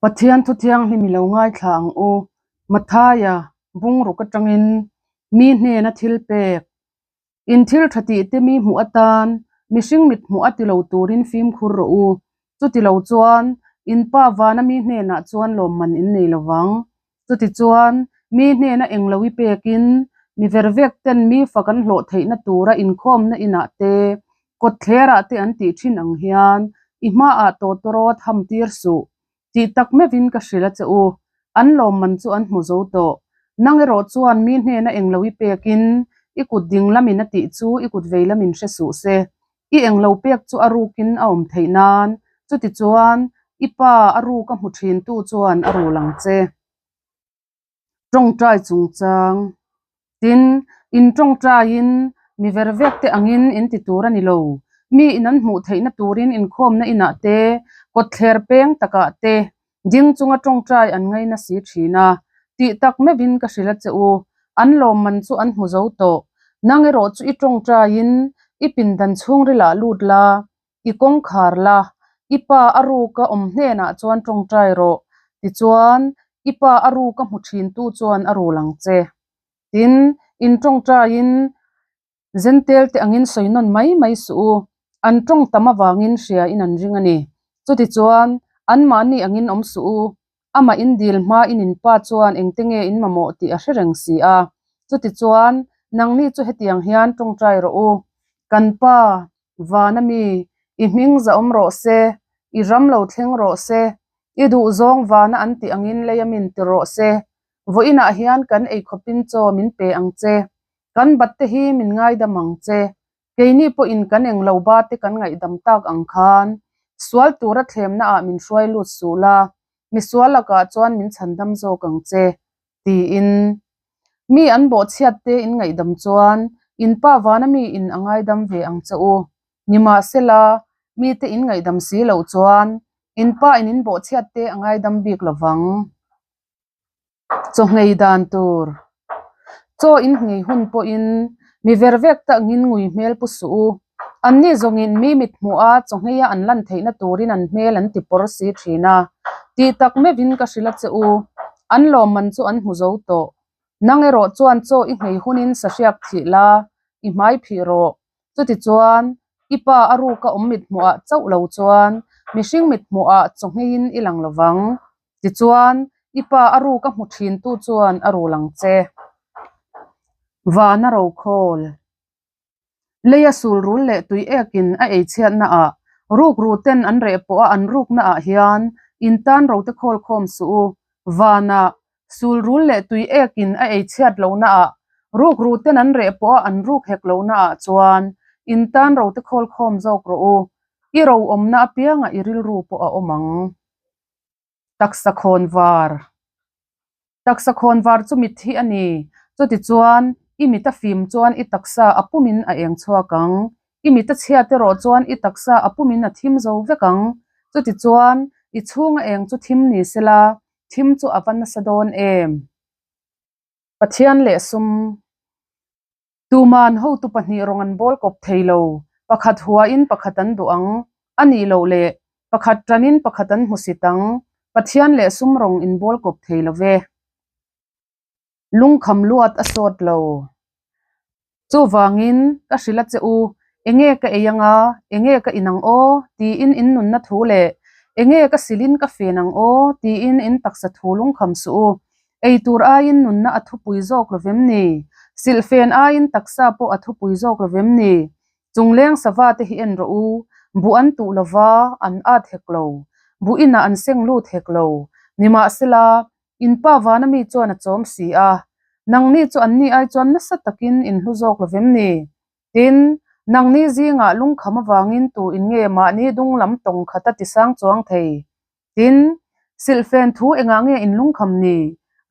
Pathian thu thianghlim i lo ngaithla ang u. Mathaia bungruk atangin mi hnena thil pek, in thil tha tih te mi hmuh atan mihring mit hmuh a ti lo turin fimkhur rawh u. Chuti lo chuan in pa vana mi hnenah chuan lawmman in nei lo vang. Chutichuan mi hnena englo i pekin mi vervek ten mi fak an hlawh theihna tura inkhawmna inah te, kawtthlerah te an tih thin ang hian i hmaah tawtawrawt ham tir suh tih tak meuhin ka hrilh a che u. An lawmman chu an hmu zo tawh. Nang erawh chuan mi hnena englo i pekin i kut ding lamin a tih chu i kut vei lamin hre suh se. I englo pek chu a rukin a awm theih nan, chutichuan i pa a ruk a hmu thintu chuan a rul ang che. Tawngtai chungchang. Tin, in tawngtaiin mi ver vek te angin in ti tur a ni lo. Mi in an hmuh theihna turin inkhawmna inah te, kawtthler peng takah te ding chunga tawngtai an ngaina si thin a. Tih tak meuhin ka hrilh a che u, an lawmman chu an hmu zo tawh. Nang erawh chu i tawngtaiin i pindan chhungrilah lut la, I kawngkhar la, i pa a ruka awm hnenah chuan tawngtai rawh, tichuan i pa a ruka hmu thintu chuan a rul ang che. Tin, in tawngtaiin Zentel te angin sawi nawn mai mai suh u, an tawng tam avangin hria in an ring a ni. Chutichuan, anmahni angin awm suh u, amah in dil hma in in pa chuan engte nge in mamawh tih a hre reng si a. Chutichuan, nangni chu hetiang hian tawngtai rawh u, Kan pa, Vana mi, i hming zahawm rawh se, i ram lo thleng rawh se, i duhzawng vana an tih angin lei a min ti rawh se, vawiinah hian kan eikhawpin chaw min pe ang che, kan batte hi min ngaidam ang che, keini pawhin kan englo ba te kan ngaihdam tak ang khan, sual tura thlemnaah min hruai lut suh la, misual lakah chuan min chhandam zawk ang che, tiin. Mi an bawhchhiat te in ngaihdam chuan in pa vana mi in a ngaidam ve ang che u. Nimahsela, mite in ngaihdam si loh chuan in pa in in bawhchhiat te a ngaidam bik lo vang. Chawhngei dan tur. Chaw in nghei hun pawhin mi ver vek tak ngin ngui hmel pu suh u. Anni zawngin mi mit hmuh a chawngheia an lan theihna turin an hmel an ti pawr si thin a. Tih tak meuhin ka hrilh a che u. An lawmman chu an hmu zo tawh. Nang erawh chuan chaw i nghei hunin sahriak thih la, i hmai phih rawh. Chutichuan, i pa a ruka awm mit hmuhah chauh lo chuan mihring mit hmuhah chawngheiin i lang lo vang. Tichuan, i pa a ruka hmu thintu chuan a rul ang che. Vana rokhawl. Leia sulrul leh tui ekin a ei chhiatna ah rukru ten an reh pawh a an rukna ah hian in tan rote khawl khawm suh u. Vanah sulrul leh tui ekin a ei chhiat lohna ah rukru ten an reh pawh a an ruk hek lohna ah chuan in tan rote khawl khawm zawk rawh u. I ro awmna apiangah i rilru pawh a awm ang. Taksa khawn var. Taksa khawn var chu mitthi a ni. Chutichuan, i mit a fim chuan i taksa a pumin a eng chhuak ang. I mit a chhiat erawh chuan i taksa a pumin a thim zo vek ang. Chutichuan, i chhunga eng chu thim ni sela, thim chu a va nasa dawn em? Pathian leh sum. Tuman hotu pahnih rawng an bawl kawp thei lo, pakhat huain pakhat an duh ang, a nih loh leh pakhat tanin pakhat an hmusit ang, Pathian leh sum rawng in bawl kawp thei lo ve. Lungkham luat a sawt lo. Chuvangin, ka hrilh a che u, enge ka ei anga, enge ka in ang aw, tiin in nunna thu leh, enge ka silin ka fen ang aw, tiin in taksa thu lungkham suh u. Ei tur aiin nunna a thupui zawk lo vem ni? Silhfen aiin taksa pawh a thupui zawk lo vem ni? Chungleng sava te hi en rawh u, buh an tuh lo va, an at hek lo. Buh inah an seng lut hek lo. Nimahsela, in pa vana mi chuan a chawm si a. Nangni chu anni ai chuan nasa takin in hlu zawk lo vem ni? Tin, nangni zingah lungkham avangin tu in nge mahni dung lam tawng khata tisang chuang thei? Tin, silhfen thu engah nge in lungkham ni?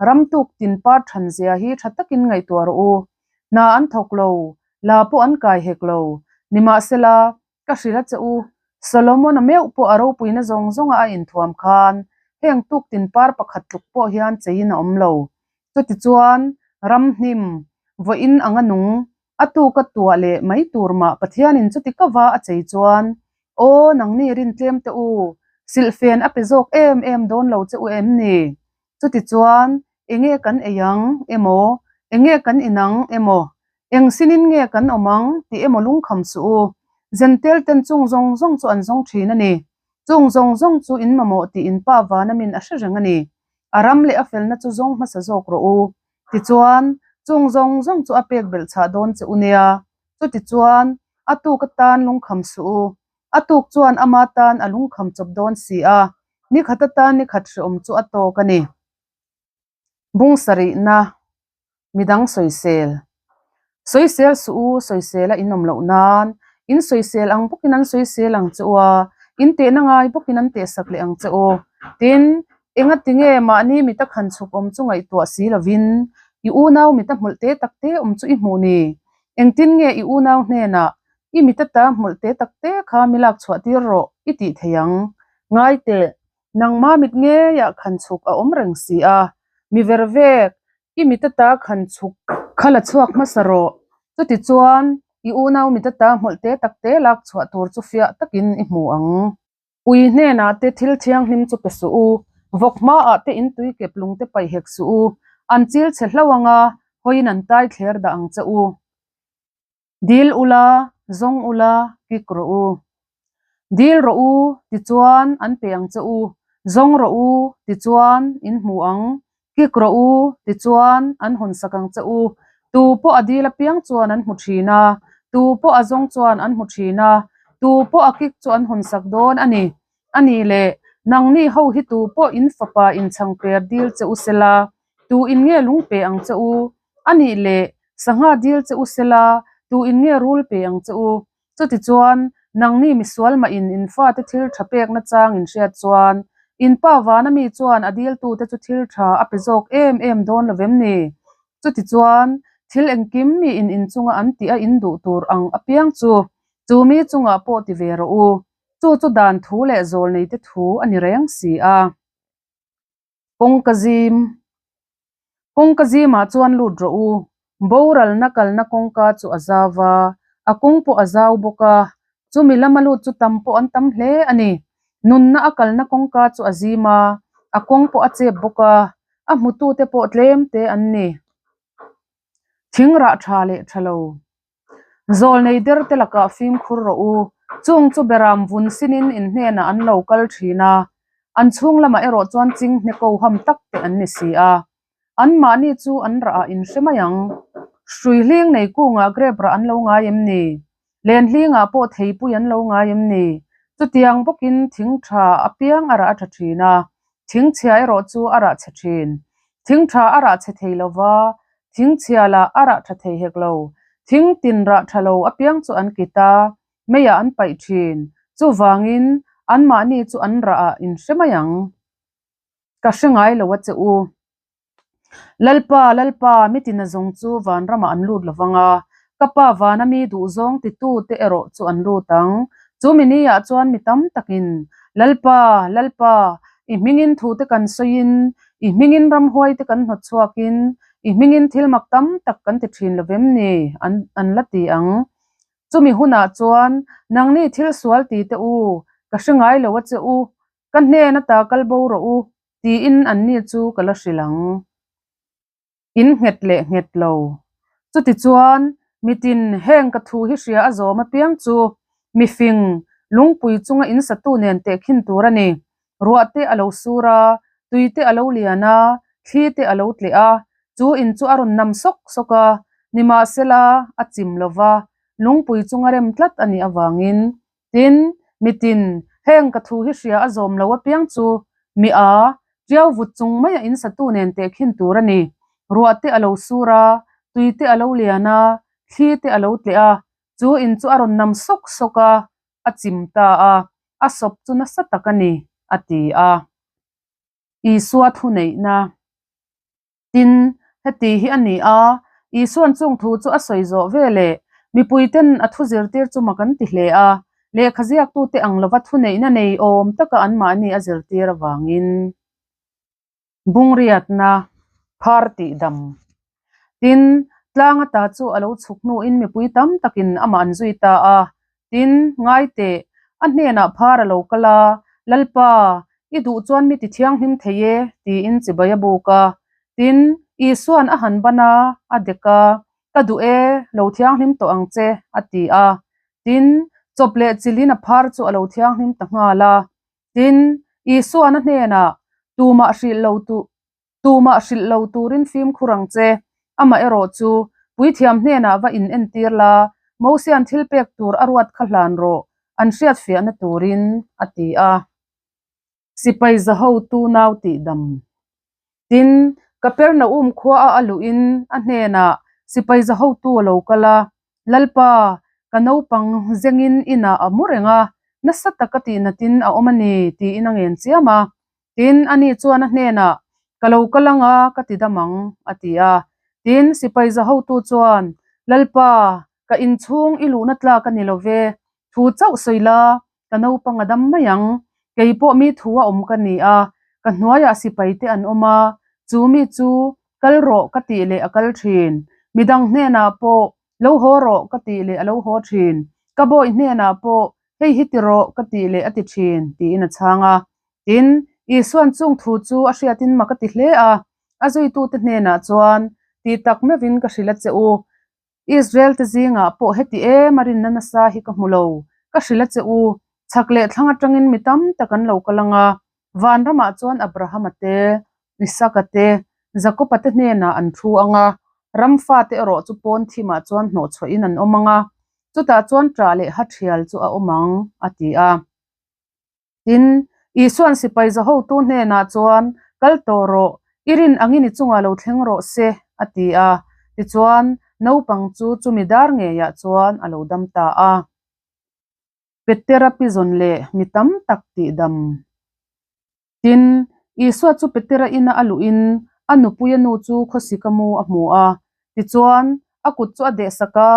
Ram tuk tin par than zia hi tha takin ngaihtuah rawh u. Hna an thawk lo, la pawh an kai hek lo. Nimahsela, ka hrilh a che u, Solomon-a meuh pawh a ropuina zawng zawnga a inthuam khan heng tuk tin par pakhat tluk pawh hian cheiin a awm lo. Chutichuan, ram hnim, vawiin anga nung, A tuka tuah leh mai tur mah Pathianin chuti ka va a chei chuan, Aw, nangni rin tlem te u, Silhfen a pe zawk em em dawn lo che u em ni? Chutichuan, enge kan ei ang emaw, enge kan in ang emaw, eng sinin nge kan awm ang tih emaw lungkham suh u. Zentel ten chung zawng zawng chu an zawng thin a ni. Chung zawng zawng chu in mamawh tih in Pa vana min a hre reng a ni. A ram leh a felna chu zawng hmasa zawk rawh u. Tichuan, chung zawng zawng chu a pek belh chhah dawn che u nia. Chutichuan, a tuk atan lungkham suh u. A tuk chuan ama tan a lungkham chawp dawn si a, ni khat atan ni khat hreawm chu a tawk a ni. Bung sarihna, Midang sawisel. Sawisel suh u, sawisel a inawm loh nan. In sawisel ang bawkin an sawisel ang che u a, in tehna ngai bawkin an tehsak leh ang che u. Tin, engati nge mahni mita khan chhuk awm chu ngaihtuah si lovin i unau mita hmulh te tak te awm chu i hmuh ni? Engtin nge i unau hnenah I mit ata hmulh te tak te kha mi lak chhuah tir rawh i tih thei ang. Ngai teh, nangma mit ngeiah khan chhuk a awm reng si a, mi ver vek, i mit ata khan chhuk kha la chhuak hmasa rawh. Chutichuan, i unau mit ata hmulh te tak te lak chhuah tur chu fiah takin i hmu ang. Ui hnenah te thil thianghlim chu pe suh u, vawk hmaah te in tui kep lung te paih hek suh u, an chil chhe hlauh ang a, hawiin an tai thler dah ang che u. Dil ula, zawng ula, kik rawh u. Dil rawh u, tichuan an pe ang che u. Zawng rawh u, tichuan in hmu ang. Kik rawh u, tichuan an hawn sak ang che u. Tu pawh a dil apiang chuan an hmu thin a, tu pawh a zawng chuan an hmu thin a, tu pawh a kik chu an hawn sak dawn a ni. A nih leh, nangni ho hi tu pawh in fapa inchhangper dil che u sela, tu in nge lung pe ang che u? A nih leh, sangha dil che u sela, tu in nge rul pe ang che u? Chutichuan, nangni misual mah in in fate thil tha pekna chang in hriat chuan, in pa vana mi chuan a diltute chu thil tha a pe zawk em em dawn lo vem ni? Chutichuan, thil engkim mi in inchunga an tih a in duh tur ang apiang chu, chu mi chungah pawh ti ve rawh u. Chu chu dan thu leh zawlneite thu a ni reng si a. Kawngka zim Kawngka zimah chuan lut rawh u. Boralna kalna kawngka chu a zau va, a kawng pawh a zau bawk a. Chumi lama lut chu tam pawh an tam hle a ni. Nunna a kalna kawngka chu a zim a, a kawng pawh a chep bawk a, a hmutute pawh tlem te an ni. Thing rah tha leh tha lo. Zawlnei der te lakah fimkhur rawh u. Chung chu beram vun sinin in hnenah an lo kal thin a, an chhung lamah erawh chuan ching hneko ham tak te an ni si a. Anmahni chu an rah ah in hre mai ang. Hrui hling nei kungah grep rah an lo ngai em ni? Len hlingah pawh theipui an lo ngai em ni? Chutiang bawkin thing tha apiang a rah a tha thin a, thing chhia erawh chu a rah chhe thin. Thing tha a rah chhe thei lova, Thing chhia lah a rah tha thei hek lo. Thing tin rah tha lo apiang chu an kit a, meiah an paih thin. Chuvangin, anmahni chu an rah ah in hre mai ang. Ka hre ngai lo a che u. Lalpa, Lalpa, mi tina zawng chu vanramah an lut lovang a, ka Pa vana mi duhzawng titute erawh chu an lut ang. Chu mi niah chuan mi tam takin, Lalpa, Lalpa, i hmingin thute kan sawiin, I hmingin ramhuaite kan hnawt chhuakin, i hmingin thil mak tam tak kan ti thin lo vem ni? An an la ti ang. Chumi hunah chuan, Nangni thil sual ti teh u, ka hre ngai lo a che u, ka hnen ata kal bo rawh u, tiin anni chu ka la hrilh ang. In nghet leh nghet lo. Chutichuan, mitin heng ka thu hi hria a zawm apiang chu mifing, lungpui chunga in satu nen tehkhin tur a ni. Ruah te a lo sur a, tui te a lo lian a, thli te a lo tleh a, chu in chu a rawn nam sawk sawk a, nimahsela a chim lo va, lungpui chunga rem tlat a nih avangin Tin, mitin, heng ka thu hi hria a zawm lo apiang chu mi a, tiau vut chung maia in satu nen tehkhin tur a ni. Ruah te a lo sur a, tui te a lo lian a, thli te a lo tleh a, chu in chu a rawn nam sawk sawk a, a chim ta a, a sawp chu nasa tak a ni, a ti a. Isua thuneihna. Tin, heti hi a ni a, Isua'n chung thu chu a sawi zawh ve leh, mipuiten a thu zirtir chu mak an ti hle a, lehkha ziaktute ang lova thuneihna nei awm taka anmahni a zirtir avangin bungriatna phar tihdam. Tin, tlang ata chu a lo chhuk hnuin mipui tam takin amah an zui ta a, Tin, ngai teh, a hnenah phar a lo kal a, Lalpa, i duh chuan mi ti thianghlim thei e, tiin chibai a buk a. Tin, Isua'n a han ban a, a dek a, Ka duh e, lo thianghlim tawh ang che, a ti a. Tin, chawp leh chilhin a phar chu a lo thianghlim ta nghal a. Tin, Isua'n a hnenah, Tumah hrilh lo tu, tumah hrilh lo turin fimkhur ang che, amaherawh chu, puithiam hnenah va in entir la, Mosia'n thil pek tur a ruat kha hlan rawh, an hriatfiahna turin, a ti a. Sipai za hotu nau tih dam. Tin, Kapernaum khua a a luhin a hnenah sipai za hotu a lo kal a, Lalpa, ka naupang zengin inah a mu reng a, nasa taka tihnatin a awm a ni, tiin a ngen chiam a. Tin, ani chuan a hnenah, Ka lo kal ang a, ka ti dam ang, a ti a. Tin, sipai za hotu chuan, Lalpa, ka inchhung i luhna tlak a ni lo ve, thu chauh sawi la, Ka naupang a dam mai ang. Kei pawh mi thu a awm ka ni a, ka hnuaiah sipai te an awm a, chu mi chu kal rawh ka tih leh a kal thin. Midang hnenah pawh lo haw rawh ka tih leh a lo haw thin. Ka bawi hnenah pawh hei hi ti rawh ka tih leh a ti thin, tiin a chhang a. Tin, Isua'n chung thu chu a hriatin mak a ti hle a, a zuitute hnenah chuan, Ti tak meuhin ka hrilh a che u, Israel te zingah pawh heti em a rinna nasa hi ka hmu lo, ka hrilh a che u, chhak leh thlang atangin mi tam tak an lo kal ang a, vanramah chuan Abrahama te, Isaka te, Jakoba te hnenah an thu ang a, ram fate erawh chu pawn thimah chuan hnawhchhuahin an awm ang a, chutah chuan ṭah leh ha ṭhial chu a awm ang, a ti a. Tin, Isua'n sipai za hotu hnenah chuan, Kal tawh rawh, i rin angin i chungah lo thleng rawh se, a ti a. Tichuan, naupang chu chumi dar ngeiah chuan a lo dam ta a. Petera pizawn leh mi tam tak tihdam. Tin, Isua chu Petera ina a luhin a nupuia nu chu khawsika mu a hmu a. Tichuan, a kut chu a dehsak a,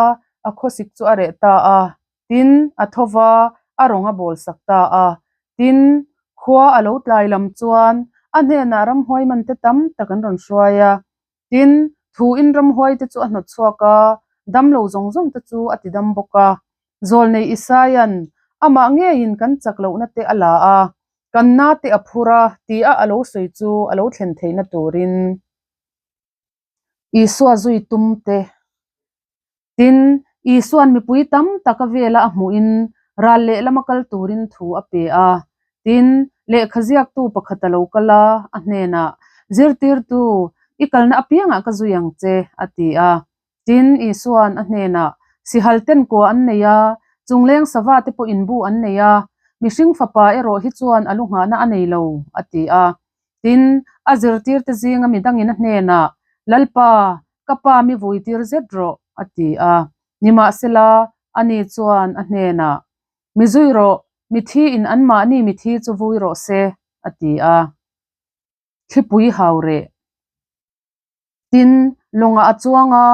a khawsik chu a reh ta a. Tin, a tho va, a rawng a bawlsak ta a. Tin, khua a lo tlai lam chuan a hnenah ramhuai mante tam tak an rawn hruai a. Tin, thuin ramhuaite chu a hnawt chhuak a, damlo zawng zawng te chu a ti dam bawk a. Zawlnei Isaia'n amah ngeiin kan chak lohna te a la a, kan na te a phur a tia a lo sawi chu a lo thlen theihna turin Isua zui tum te. Tin, Isua'n mipui tam tak a vela a hmuhin ral lehlama kal turin thu a pe a. Tin, lehkha ziaktu pakhat a lo kal a, a hnenah, Zirtirtu, i kalna apiangah ka zui ang che, a ti a. Tin, Isua'n a hnenah, Sihal ten kua an nei a, chungleng sava te pawhin bu an nei a, mihring fapa erawh hi chuan a lu nghahna a nei lo, a ti a. Tin, a zirtirte zinga midangin a hnenah, Lalpa, ka pa mi vuitir zet rawh, a ti a. Nimahsela, ani chuan a hnenah, Mi zui rawh, mithiin anmahni mithi chu vui rawh se, a ti a. Thlipui hau reh. Tin, lawngah a chuang a,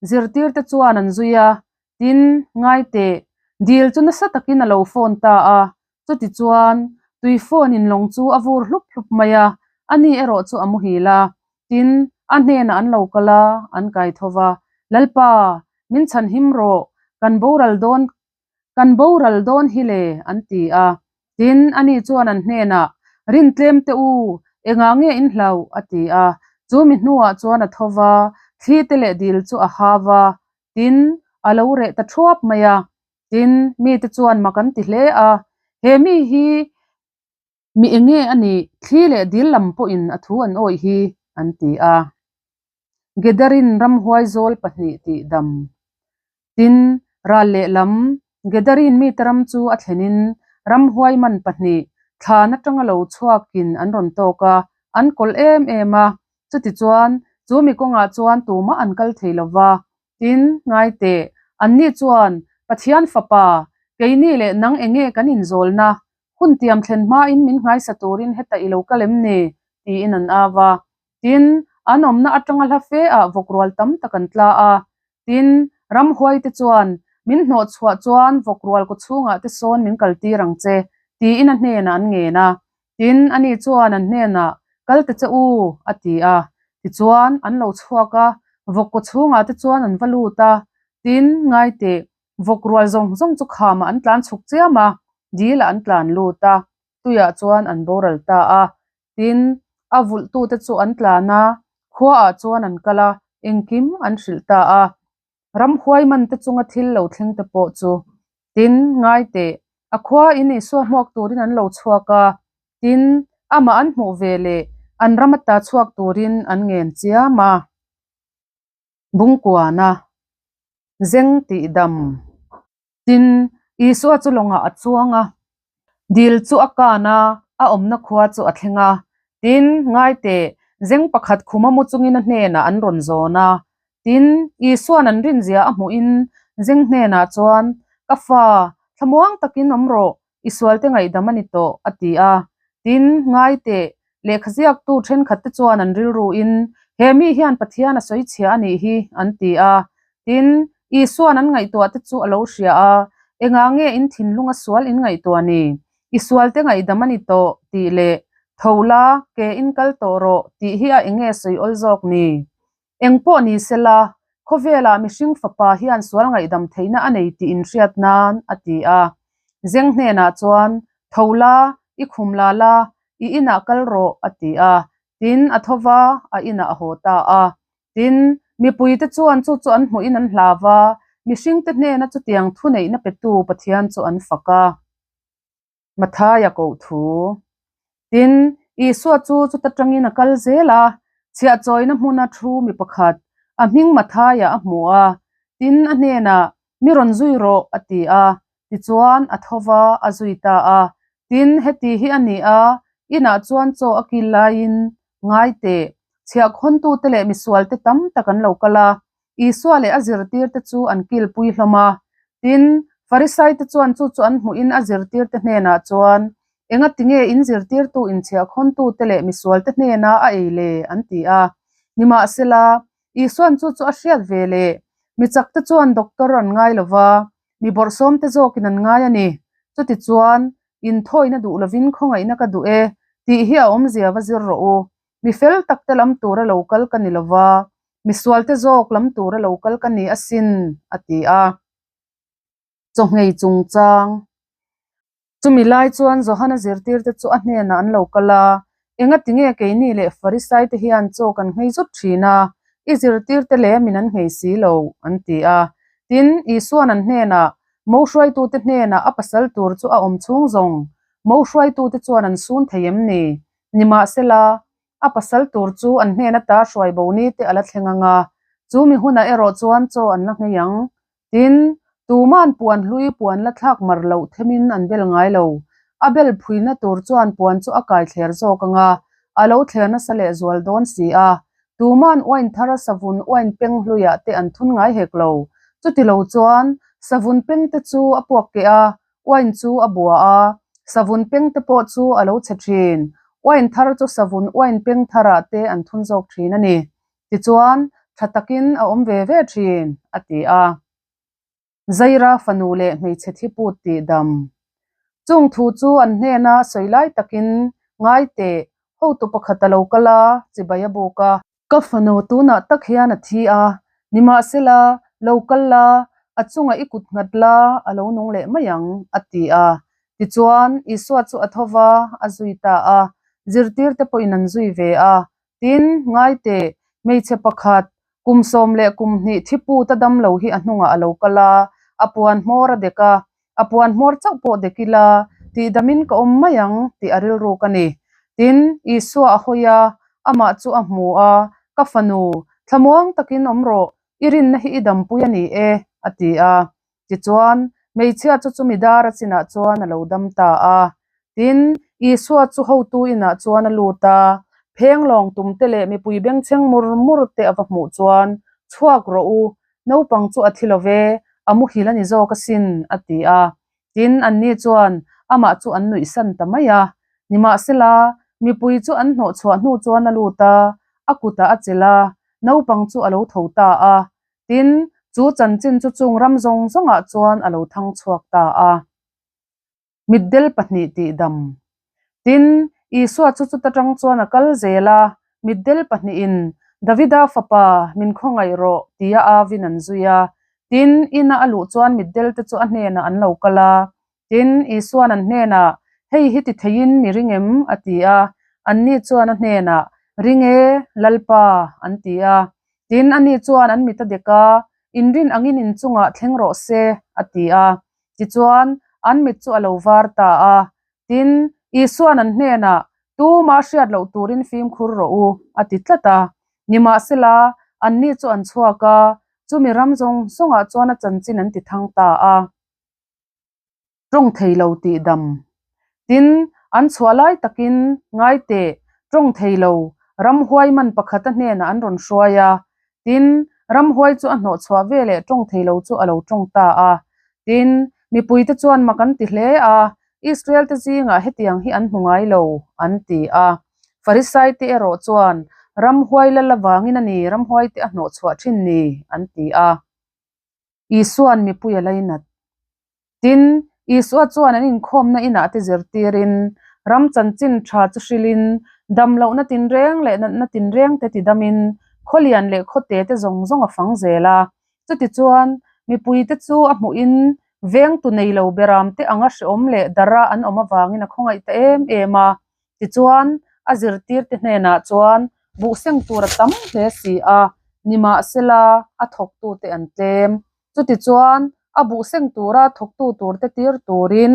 zirtirte chuan an zui a. Tin, ngai teh, dil chu nasa takin a lo phone ta a. Chutichuan, tui phone in lawng chu a vur hlup hlup mai a, ani erawh chu a muhil a. Tin, a hnenah an lo kal a, an kai tho va, Lalpa, min chhanhim rawh, kan boral dawn Kan boral dawn hi le, an ti a. Tin, ani chuan an hnenah, Rin tlem teh u, engah nge in hlauh? a ti a. Chu mi hnuah chuan a tho va, thli te leh dil chu a ha va. Tin, a lo reh ta thuap mai a. Tin, mite chuan mak an ti hle a, He mi hi mi enge a nih? Thli leh dil lam pawhin a thu an awih hi, an ti a. Gedarin ramhuai zawl pahnih tih dam. Tin, ral lehlam, Gedarin mite ram chu a thlenin ramhuai man pahnih thlan atanga lo chhuakin an rawn tawk a, an kawlh em em a. Chutichuan, chu mi kawngah chuan tumah an kal thei lo va. Tin, ngai teh, anni chuan, Pathian Fapa, keini leh nang enge kan inzawlna? Hun tiam thlen hmain min nghaisa turin heta i lo kal em ni? tiin an au a. Tin, an awmna atanga hla fe ah vawk rual tam tak an tla a. Tin, ramhuai te chuan, Min hnawh chhuah chuan vawk rual kaw chhungah te sawn min kal tir ang che, tiin a hnenah an ngen a. Tin, ani chuan an hnenah, Kal ta che u, a ti a. Tichuan, an lo chhuak a, vawk kaw chhungah te chuan an va lut a. Tin, ngai teh, vawk rual zawng zawng chu khamah an tlan chhuk chiam a, dilah an tlan lut a. Tuiah chuan an boral ta a. Tin, a vulhtute chu an tlan a, khuaah chuan an kal a, engkim an hrilh ta a. Ramhuai mante chunga thil lo thleng te pawh chu. Tin, ngai teh, a khua in Isua hmuak turin an lo chhuak a, tin, amah an hmuh ve leh an ram ata chhuak turin an ngen chiam a. Bungkuana, Zeng tih dam. Tin, Isua chu lawngah a chuang a, dil chu a kan a, a awmna khua chu a thleng a. Tin, ngai teh, zeng pakhat khuma mu chungin a hnenah an rawn zawn a. Tin, Isua'n an rinzia a hmuhin zeng hnenah chuan, Ka fa, thlamuang takin awm rawh, i sualte ngaihdam a ni tawh, a ti a. Tin, ngai teh, lehkha ziaktu thenkhatte chuan an rilruin, He mi hian Pathian a sawi chhia a nih hi, an ti a. Tin, Isua'n an ngaihtuahte chu a lo hria a, Engah nge in thinlunga sual in ngaihtuah ni? I sualte ngaihdam a ni tawh, tih leh, Tho la, ke in kal tawh rawh, tih hi a enge sawi awl zawk ni? Eng pawh ni sela, khawvelah mihring fapa hian sual ngaihdam theihna a nei tih inhriat nan, a ti a. Zeng hnenah chuan, Tho la, i khum la la, i inah kal rawh, a ti a. Tin, a tho va, a inah a haw ta a. Tin, mipuite chuan chu chu an hmuhin an hlau va, mihringte hnena chutiang thuneihna petu Pathian chu an fak a. Mathaia koh thu. Tin, Isua chu chuta tangin a kal zel a, chhiahchawina hmuna thu mi pakhat, a hming Mathaia a hmu a. Tin, a hnenah, Mi rawn zui rawh, a ti a. Tichuan, a tho va, a zui ta a. Tin, heti hi a ni a, inah chuan chaw a kil laiin, Ngai teh, chhiahkhawntute leh misualte tam tak an lo kal a, Isua leh a zirtirte chu an kilpui hlawm a. Tin, Farisaite chuan chu chu an hmuhin a zirtirte hnenah chuan, Engati nge in zirtirtu inchhiahkhawntute leh misualte hnena a ei le? an ti a. Nimahsela, Isua'n chu chu a hriat ve leh, Mi chakte chuan doctor an ngai lo va, mi bawrhsawmte zawkin an ngai a ni. Chutichuan, inthawina duh lovin khawngaihna ka duh e, tih hi a awmzia va zir rawh u. Mi fel takte lam tura lo kal ka ni lo va, misualte zawk lam tura lo kal ka ni asin, a ti a. Chawhngei chungchang. Chumi lai chuan Johana zirtirte chu a hnenah an lo kal a, Engati nge keini leh Farisaite hian chaw kan nghei zut thin a, i zirtirte lem in an nghei si lo, an ti a. Tin, Isua'n an hnenah, Mo hruaitute hnenah a pasal tur chu a awm chhung zawng, mo hruaitute chuan an sun thei em ni? Nimahsela, a pasal tur chu an hnen ata hruai bo ni te a la thleng ang a, chu mi hunah erawh chuan chaw an la nghei ang. Tin, tuma'n puan hlui puan la thlak mar loh themin an bel ngai lo. A bel phuina tur chuan puan chu a kai thler zawk ang a, a lo thler nasa leh zual dawn si a. Tuma'n uain thar savun uain peng hluiah te an thun ngai hek lo. Chuti lo chuan, savun peng te chu a puak keh a, Uain chu a bua a, savun peng te pawh chu a lo chhe thin. Uain thar chu savun uain peng tharah te an thun zawk thin a ni. Tichuan, tha takin a awm ve ve thin, a ti a. Zaira fanu leh hmeichhe thiput tih dam. Chung thu chu an hnena sawi lai takin ngai teh, hotu pakhat a lo kal a, chibai a buk a. Ka fanu tunah tak hian a thi a, nimahsela, lo kal la, a chungah i kut nghat la, a lo nung leh mai ang, a ti a. Tichuan, Isua chu a tho va, a zui ta a, zirtirte pawhin an zui ve a. Tin, ngai teh, hmeichhe pakhat, kum 12 thiput a dam lo hi a hnungah a lo kal a, a puan hmawr a dek a, A puan hmawr chauh pawh dek ila, tihdamin ka awm mai ang tih a rilruk a ni. Tin, Isua a hawi a, amah chu a hmu a, Ka fanu, thlamuang takin awm rawh, i rinna hi i dampui a ni e, a ti a. Tichuan, hmeichhia chu chumi dar a chinah chuan a lo dam ta a. Tin, Isua chu hotu inah chuan a lut a, phenglawng tumte leh mipui bengchheng mur mur te a va hmuh chuan, Chhuak rawh u, Naupang chu a thi lo ve, a muhil a ni zawk asin, a ti a. Tin, anni chuan amah chu an nuihsan ta mai a. Nimahsela, mipui chu an hnawhchhuah hnu chuan a lut a, a kutah a chelh a, naupang chu a lo tho ta a. Tin, chu chanchin chu chung ram zawng zawngah chuan a lo thang chhuak ta a. Mitdel pahnih tih dam. Tin, Isua chu chuta tang chuan a kal zel a, mitdel pahnihin, Davida fapa, min khawngaih rawh, tia avin an zui a. Tin, ina a luh chuan mitdel te chu a hnenah an lo kal a. Tin, Isua'n an hnenah, Hei hi ti theiin mi ring em? a ti a. Anni chuan a hnenah, Ring e, Lalpa, an ti a. Tin, ani chuan an mit a dek a, Inrin angin in chungah thleng rawh se, a ti a. Tichuan, an mit chu a lo var ta a. Tin, Isua'n an hnenah, Tumah hriat loh turin fimkhur rawh u, a ti tlat a. Nimahsela, anni chu an chhuak a, chumi ram zawng zawngah chuan a chanchin an ti thang ta a. Tawng thei lo tih dam. Tin, an chhuah lai takin, Ngai teh, tawng thei lo, ramhuai man pakhat a hnenah an rawn hruai a. Tin, ramhuai chu a hnawh chhuah veleh tawng thei lo chu a lo tawng ta a. Tin, mipuite chuan mak an ti hle a, Israel-te zingah hetiang hi an hmu ngai lo, an ti a. Farisaite erawh chuan, Ramhuai lal avangin a ni ramhuaite a hnawh chhuah thin ni, an ti a. Isua'n mipui a lainat. Tin, Isua chuan an inkhawmna inah te zirtirin, ram chanchin tha chu hrilhin, damlohna tinreng leh natna tinreng te tidamin, khawlian leh khawte te zawng zawng a fang zel a. Chutichuan, mipuite chu a hmuhin vengtu nei lo beramte anga hreawm leh dara an awm avangin a khawngaih ta em em a. Tichuan, a zirtirte hnenah chuan buhseng tur a tam hle si a, nimahsela a thawktute an tlem. Chutichuan, a buhseng tura thawktu turte tir turin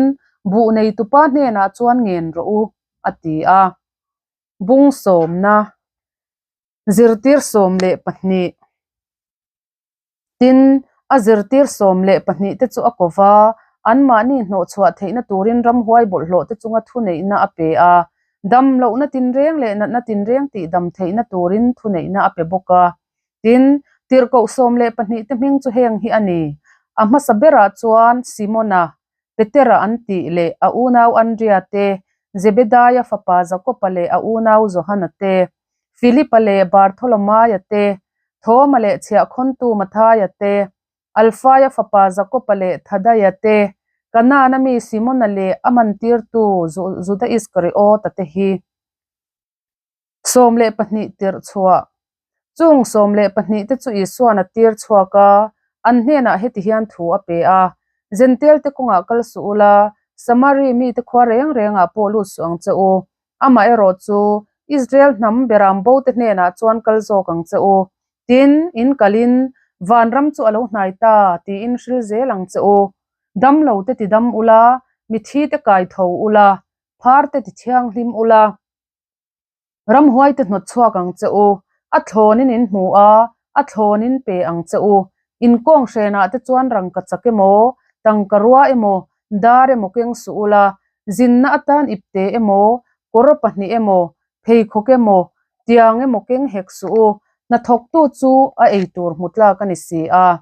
buh neitupa hnenah chuan ngen rawh u, a ti a. Bung sawmna, Zirtir 12. Tin, a zirtir 12 te chu a ko va, anmahni hnawhchhuah theihna turin ramhuai bawlhhlawh te chunga thuneihna a pe a, dam lohna tinreng leh natna tinreng tih dam theihna turin thuneihna a pe bawk a. Tin, tirhkoh 12 te hming chu heng hi a ni, a hmasa berah chuan Simona, Petera an tih leh a unau Andria te, Zebedaia fapa Jakoba leh a unau Johana te, Filipa leh Bartholomaia te, Thoma leh chhiahkhawntu Mathaia te, Alfaia fapa Jakoba leh Thadaia te, Kanaana mi Simona leh a mantirtu Juda Iskariota te hi. 12 tirh chhuah. Chung 12 te chu Isua'n a tir chhuak a, an hnenah heti hian thu a pe a, Jentail te kawngah kal suh ula, Samari mite khua reng rengah pawh lut suh ang che u. Amaherawh chu, Israel hnam beram bo te hnenah chuan kal zawk ang che u. Tin, in kalin, Vanram chu a lo hnai ta, tiin hril zel ang che u. Damlo te tidam ula, mithi te kai tho ula, phar te tithianghlim ula. Ramhuai te hnawt chhuak ang che u, a thlawnin in hmu a, a thlawnin pe ang che u. In kawng hrenah te chuan rangka chak emaw, tangka rua emaw, dar emaw keng suh ula, zinna atan ipte emaw, kawr pahnih emaw, pheikhawk emaw, tiang emaw keng hek suh u, hnathawktu chu a eitur hmu tlak a ni si a.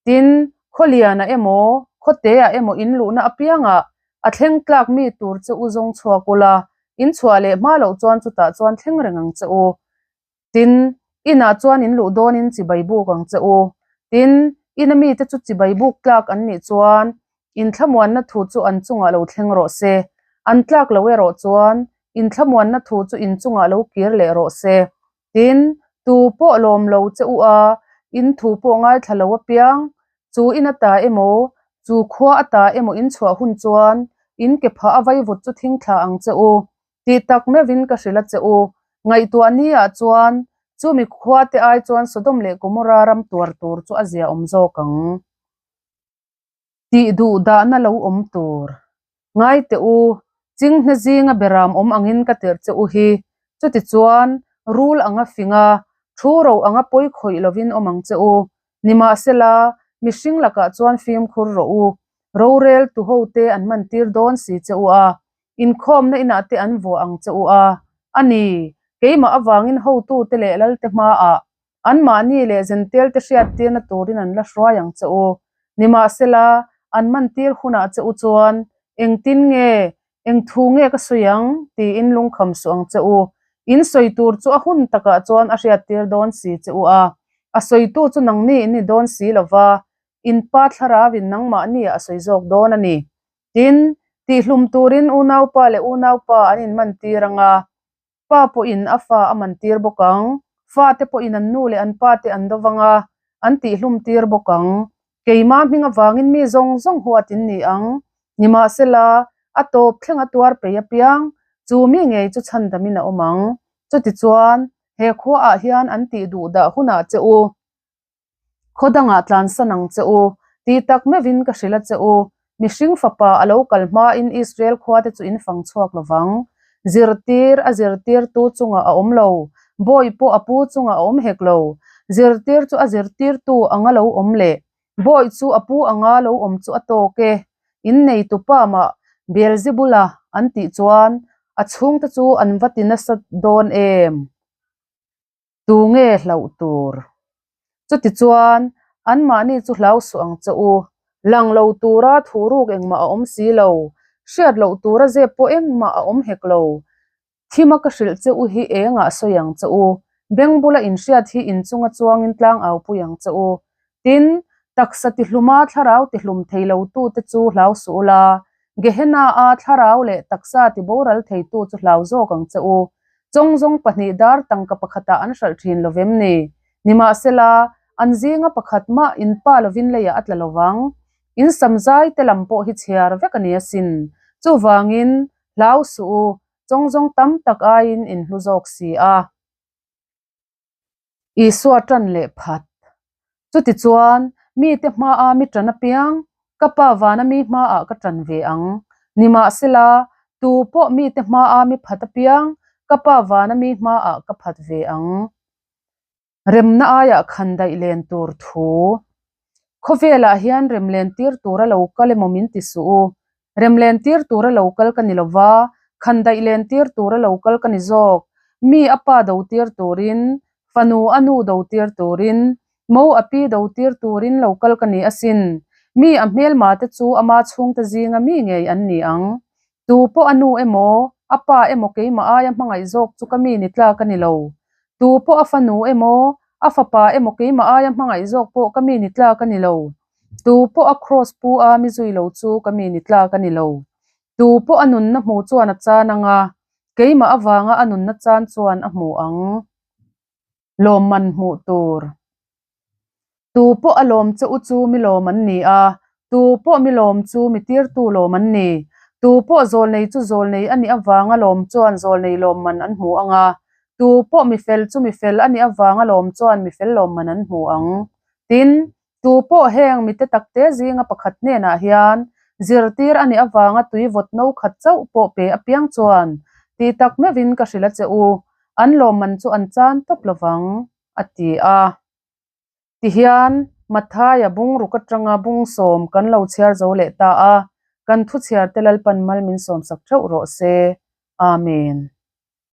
Tin, khawlianah emaw, khawteah emaw in luhna apiangah a thleng tlak mi tur che u zawng chhuak ula, in chhuah leh hma loh chuan chutah chuan thleng reng ang che u. Tin, inah chuan in luh dawnin chibai buk ang che u. Tin, ina mite chu chibai buk tlak an nih chuan in thlamuanna thu chu an chungah lo thleng rawh se. An tlak lo erawh chuan in thlamuanna thu chu in chungah lo kir leh rawh se. Tin, tu pawh lawm lo che u a, in thu pawh ngaithla lo apiang, chu in ata emaw, chu khua ata emaw in chhuah hun chuan in ke phah a vaivut chu thing thla ang che u, tih tak meuhin ka hrilh a che u. Ngaihtuah ni ah chuan chumi khua te ai chuan Sodom leh Gomorrah ram tuar tur chu a zia awm zawk ang. Tih duh dahna lo awm tur. Ngai teh u, chinghne zinga beram awm angin ka tirh che u hi, chutichuan rul anga fing a, thu ro anga pawi khawih lovin awm ang che u. Nimahsela, mihring lakah chuan fimkhur rawh u, rorel tu hote an mantir dawn si che u a, inkhawmna inah te an vuah ang che u a, a ni, keimah avangin hotute leh lalte hmaah Anmahni leh Zentelte hriattirna turin an la hruai ang che u. Nimahsela, an mantir hunah che u chuan, Engtin nge, eng thu nge ka sawi ang? tiin lungkham suh ang che u. In sawi tur chu a hun takah chuan a hriattir dawn si che u a, a sawitu chu nangni in ni dawn si lo va, in pa thlarauin nangmahniah a sawi zawk dawn a ni. Tin, tihhlum turin unaupa leh unaupa an inmantir ang a. Pa pawhin a fa a mantir bawk ang, fate pawhin an nu leh an pate an do vang a, an tihhlum tir bawk ang. Keimah hming avangin mi zawng zawng huat in ni ang. Nimahsela, A tawp thlenga tuar pei apiang, chu mi ngei chu chhandamin a awm ang. Chutichuan, he khuaah hian an tih duh dah hunah che u, khaw dangah tlansan ang che u, ti tak meuhin ka hrilh a che u, mihring fapa a lo kal hmain Israel khuate chu in fang chhuak lo vang. Zirtir a zirtirtu chungah a awm lo, bawi pawh a pu chungah a awm hek lo. Zirtir chu a zirtirtu anga lo awm leh Bawi chu a pu anga lo awm chu a tawk e, in neitu pa mah Beelzebula an tih chuan a chhungte chu an va ti nasa dawn em? Tu nge hlauh tur? Chutichuan, anmahni chu hlau suh ang che u. Lang lo tura thu ruk engmah a awm si lo, hriat loh tura zep pawh engmah a awm hek lo. Thima ka hrilh che u hi engah sawi ang che u, beng bula inhriat hi inchunga chuangin tlang au pui ang che u. Tin, taksa tihluma thlarau tihlum thei lotute chu hlau suh ula, Gehenna-a thlarau leh taksa tiboral theitu chu hlau zawk ang che u. Chawngzawng pahnih dar tangka pakhatah an hralh thin lo vem ni? Nimahsela, an zinga pakhat mah in pa lovin leiah a tla lo vang. In samzai te lam pawh hi chhiar vek a ni asin. Chuvangin, Hlau suh u, chawngzawng tam tak aiin in hlu zawk si a. Isua tan leh phat. Chutichuan, mite hmaa mi tan apiang, ka Pa vana mi hmaah ka tan ve ang. Nimahsela, tu pawh mite hmaa mi phat apiang, ka Pa vana mi hmaah ka phat ve ang. Remna aiah khan daih len tur thu. Khawvelah hian rem len tir tura lo kal emaw min ti suh u. Rem len tir tura lo kal ka ni lo va, khan daih len tir tura lo kal ka ni zawk. Mi a pa do tir turin, fanu a nu do tir turin, mo a pi do tir turin lo kal ka ni asin. Mi a hmelma te chu ama chhungte zinga mi ngei an ni ang. Tu pawh a nu emaw, a pa emaw keimah aia hmangaih zawk chu ka mi ni tlak a ni lo. Tu pawh a fanu emaw, a fapa emaw keimah aia hmangaih zawk pawh ka mi ni tlak a ni lo. Tu pawh a kraws pu a mi zui lo chu ka mi ni tlak a ni lo. Tu pawh a nunna hmu chuan a chan ang a, keimah avanga a nunna chan chuan a hmu ang. Lawmman hmuh tur. Tu pawh a lawm che u chu mi lawm an ni a, tu pawh mi lawm chu mi tirtu lawm an ni. Tu pawh zawlnei chu zawlnei a nih avanga lawm chuan zawlnei lawmman an hmu ang a, tu pawh mi fel chu mi fel a nih avanga lawm chuan mi fel lawmman an hmu ang. Tin, tu pawh heng mite takte zinga pakhat hnenah hian zirtir a nih avanga tui vawt no khat chauh pawh pe apiang chuan ti tak meuhin ka hrilh a che u, an lawmman chu an chan tawp lovang. a ti a. Tihian Mathaia bungruk atanga bung sawm kan lo chhiar zo leh ta a, kan thu chhiarte Lalpan mal min sawmsak theuh rawh se. Amen.